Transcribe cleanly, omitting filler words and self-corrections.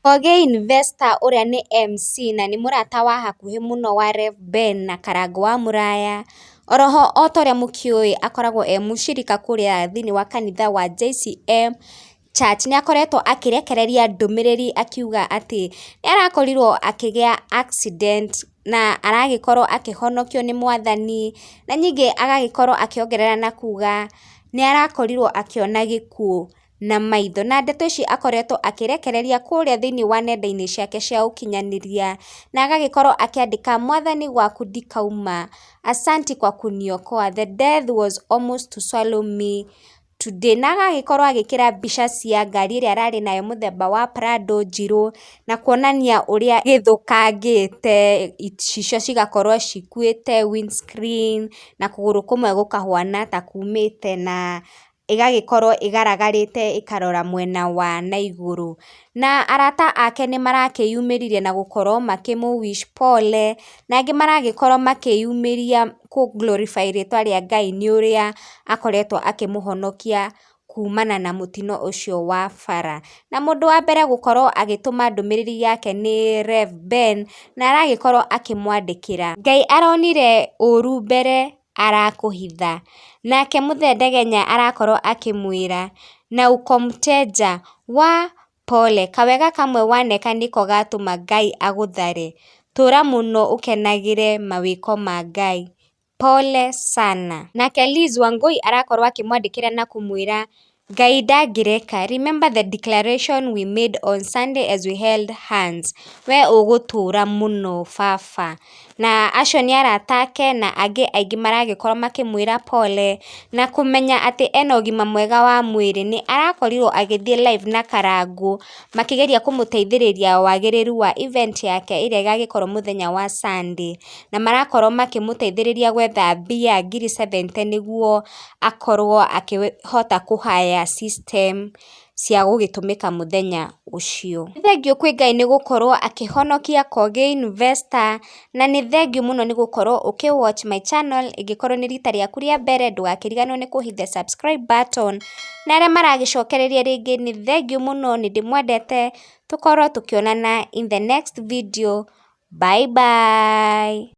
Kogi Investor ũrĩa nĩ MC na nĩ mũrata wa hakuhĩ mũno wa Rev Ben na Karangũ wa Mũraya. Oroho otorĩa mũkĩũĩ akoragwo e mũcirika kũrĩa thĩiniĩ wa kanitha wa JCM Church. Nĩ akoretwo akĩrekereria ndũmĩrĩri akiuga atĩ nĩ arakorirwo akĩgĩa accident na aragĩkorwo akĩhonokio nĩ mwathani, na ningĩ agagĩkorwo akĩongerera na kuga nĩ arakorirwo akĩona gĩkuũ na maitho. Na ndeto ici akoretwo akĩrekereria kũrĩa thĩiniĩ wa nenda-inĩ ciake cia ũkinyanĩria, na agagĩkorwo akĩandĩka, "Mwathani gwaku ndikauma, asanti kwa kuniokoa, the death was almost to swallow me today." Na agagĩkorwo agĩkĩra mbica cia ngari ĩrĩa ararĩ nayo mũthemba wa Prado njirũ, na kuonania ũrĩa gĩthũkangĩte, icicio cigakorwo cikuĩte windscreen, na kũgũrũ kũmwe gũkahuana ta kumĩte, na ĩgagĩkorwo ĩgaragarĩte ĩkarora mwena wa na igũrũ. Na arata ake nĩ marakĩyumĩririe na gũkorwo makĩmũ wish pole, na angĩ maragĩkorwo makĩyumĩria kũ glorify rĩtwa rĩa Ngai nĩ ũrĩa akoretwo akĩmũhonokia kumana na mũtino ũcio wa bara. Na mũndũ wa mbere gũkorwo agĩtũma ndũmĩrĩri yake nĩ Rev Ben, na aragĩkorwo akĩmwandĩkĩra, "Ngai aronire ũru mbere arakũhitha." Nake Mũthee Ndegenya arakorwo akĩmwĩra, "Na uko mteja wa pole, kawega kamwe waneka nĩko gatũma Ngai agũthare, tũra mũno ũkenagĩre mawĩko ma Ngai, pole sana." Nake Liz Wangui arakorwo akĩmwandĩkĩra na kũmwĩra, "Ngai ndangĩreka, remember the declaration we made on Sunday as we held hands, we ũgũtũra mũno baba." Na acio nĩ arata ake na angĩ aingĩ maragĩkorwo makĩmwĩra pole na kũmenya atĩ ena ũgima mwega wa mwĩrĩ. Nĩ arakorirwo agĩthiĩ live na Karangũ makĩgeria kũmũteithĩrĩria wagĩrĩru wa event yake ĩrĩa ĩgagĩkorwo mũthenya wa Sunday, na marakorwo makĩmũteithĩrĩria gwetha mbia 70,000 nĩguo akorwo akĩhota kũhaya system cia gũgĩtũmĩka mũthenya ũcio. Nĩ thengiũ kwĩ Ngai nĩ gũkorwo akĩhonokia Kogi Investor, na nĩ thengiũ mũno nĩ gũkorwo ũkĩ watch my channel. Ĩngĩkorwo nĩ rita rĩaku rĩa mbere, ndũgakĩriganĩrwo nĩ kũ hit the subscribe button, na arĩa maragĩcokereria rĩngĩ, nĩ thengiũ mũno, nĩ ndĩmwendete, tũkorwo tũkĩonana in the next video. Bye bye.